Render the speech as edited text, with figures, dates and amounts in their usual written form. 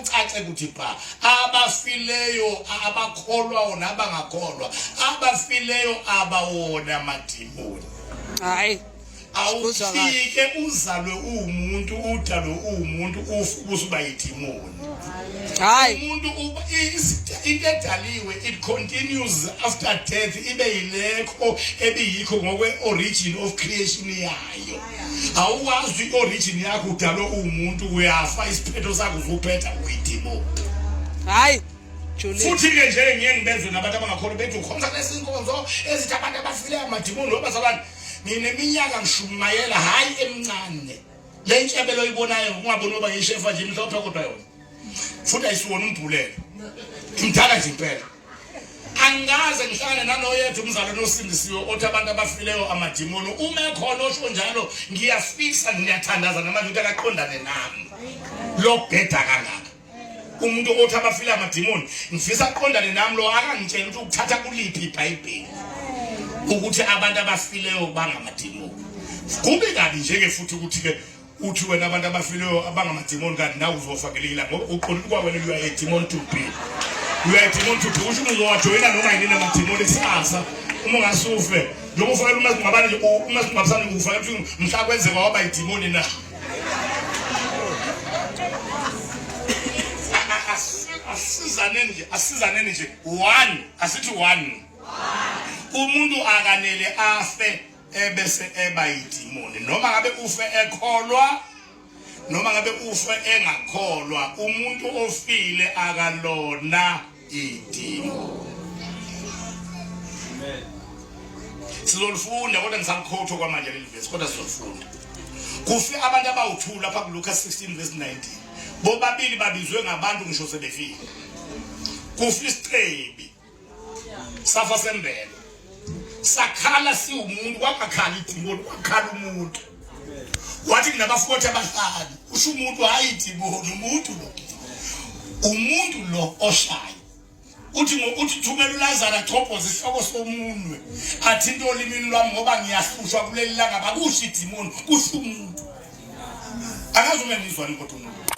Akucace ukuthi bha abafileyo abakholwayo nabangakholwa, abafileyo abawona amadimoni. Hayi. Awufike uzalwe uwumuntu, udalwe uwumuntu, ufe ubusuba yidimoni. Hayi. Umuntu into edaliwe it continues after death, ibe yilekho ebiyikho ngokwe origin of creation yayo. Awukwazi i-origin yakho, udalwe uwumuntu, uyafa, isiphetho sakho usuphetha uyidimoni. Hayi. Julie. Futhi ke nje ngiye ngibezwe nabantu abangakholwa bethi ukhonza lezi nkonzo ezithi abantu abafile amadimoni wabazalwane. Ngineminyaka ngishumayela, hayi emncane. Le ntshebelo oyibonayo ungaboni ngoba ngiyishefa nje imhlophe kodwa yona. Futhi ayisiwona umbhulelo. Imdala nje impela. Angikaze ngihlangane nanoyedwa umzalwane osindisiwe othi abantu abafileyo amadimoni. Uma ekhona osho njalo ngiyafisa ngiyathandaza namanje ukuthi akaqondane nami. Lo bheda kangaka. Umuntu othi abafile amadimoni ngifisa aqondane nami, lo akangitshela ukuthi ukuthatha kuliphi iBhayibheli ukuthi abantu abafileyo bangamadimoni. Kubi kabi nje ke futhi ukuthi ke uthi wena abantu abafileyo abangamadimoni kanti nawe uzofa ngelinye ilanga, ngoba uqonda ukuthi kwawena you are a demon to be. You are a demon to be, usho ukuthi uzowajoyina noma yini amadimoni kusasa uma ungasufe. Njengoba ufakela umasingcwabane nje, umasingcwabisane ufakela ukuthi mhla kwenzeka waba yidimoni na. Asizaneni nje, asizaneni nje. One, asithi one. Umuntu akanele afe ebese eba yidimoni, noma ngabe ufe ekholwa noma ngabe ufe engakholwa, umuntu ofile akalona idimoni. Sizolifunda kodwa ngisamkhotho kwamanje leli verse, kodwa sizolifunda. Kufe abantu abawu-2 lapha kuLuka 16 verse 19. Bobabili babizwe ngabantu ngisho sebefile. Kufe isicebi safa sembelo, sakhala siwumuntu, kwangakhala idimoni, kwakhala umuntu. Wathi nginabafowethu abahlanu, usho umuntu, hayi idimoni, umuntu lo, umuntu lo oshayo. Uthi ngokuthi thumela uLazaro achophoze isihloko somunwe athinte olimini lwami ngoba ngiyahlushwa kuleli langa. Bakusho idimoni, kusho umuntu. Akazi uma ngizwani kodwa umuntu.